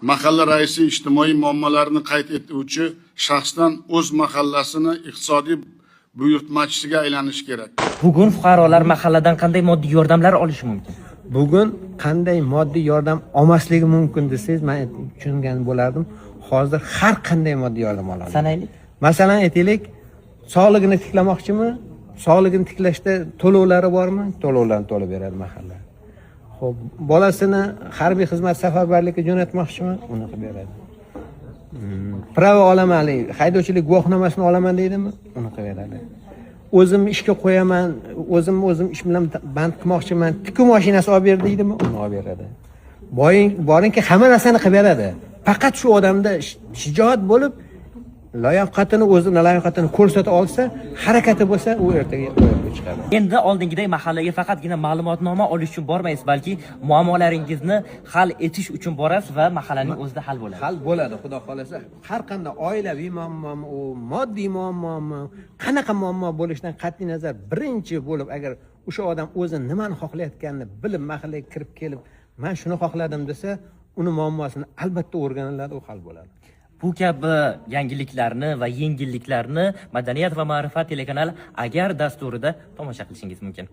Mahalla raisi ijtimoiy muammolarni qayd etuvchi shaxsdan o'z mahallasini iqtisodiy buyurtmachisiga aylanishi kerak. Bugun fuqarolar mahalladan qanday moddiy yordamlar olishi mumkin? Bugun qanday moddiy yordam olmasligi mumkin desangiz, man tushungan bo'lardim. Hozir har qanday moddiy yordam oladi. Sanaylik. Masalan, aytaylik, sog'ligini tiklamoqchimi? Sog'ligini tiklashda to'lovlari bormi? To'lovlarni to'lab beradi mahalla. Ho'p, bolasini harbiy xizmat safarbarlikka jo'natmoqchimi? Uni qilib beradi. Права olaman, haligi haydovchilik guvohnomasini olaman deydimi? Uni qilib beradi. O'zim ishga qo'yaman, o'zimni o'zim ish bilan band qilmoqchiman, tikuv mashinasi olib ber deydimi? Uni olib beradi. Boring, boringki, hamma narsani qilib beradi. Faqat shu odamda shijoat bo'lib, layoqatini, o'zini layoqatini ko'rsata olsa, harakati bo'lsa, u ertaga ro'yobga chiqadi. Endi oldingiday mahallaga faqatgina ma'lumotnoma olish uchun bormaysiz, balki muammolaringizni hal etish uchun borasiz va mahallaning o'zida hal bo'ladi. Hal bo'ladi, xudo xohlasa. Har qanday oilaviy muammomi, u moddiy muammomi, qanaqa muammo bo'lishidan qat'iy nazar, birinchi bo'lib agar o'sha odam o'zi nimani xohlayotganini bilib, mahallaga kirib kelib, "Man shuni xohladim", desa, uni muammosini albatta o'rganiladi, u hal bo'ladi. Bu kabi yangiliklarni va yengilliklarni Madaniyat va ma'rifat telekanali Agar dasturida tomosha qilishingiz mumkin.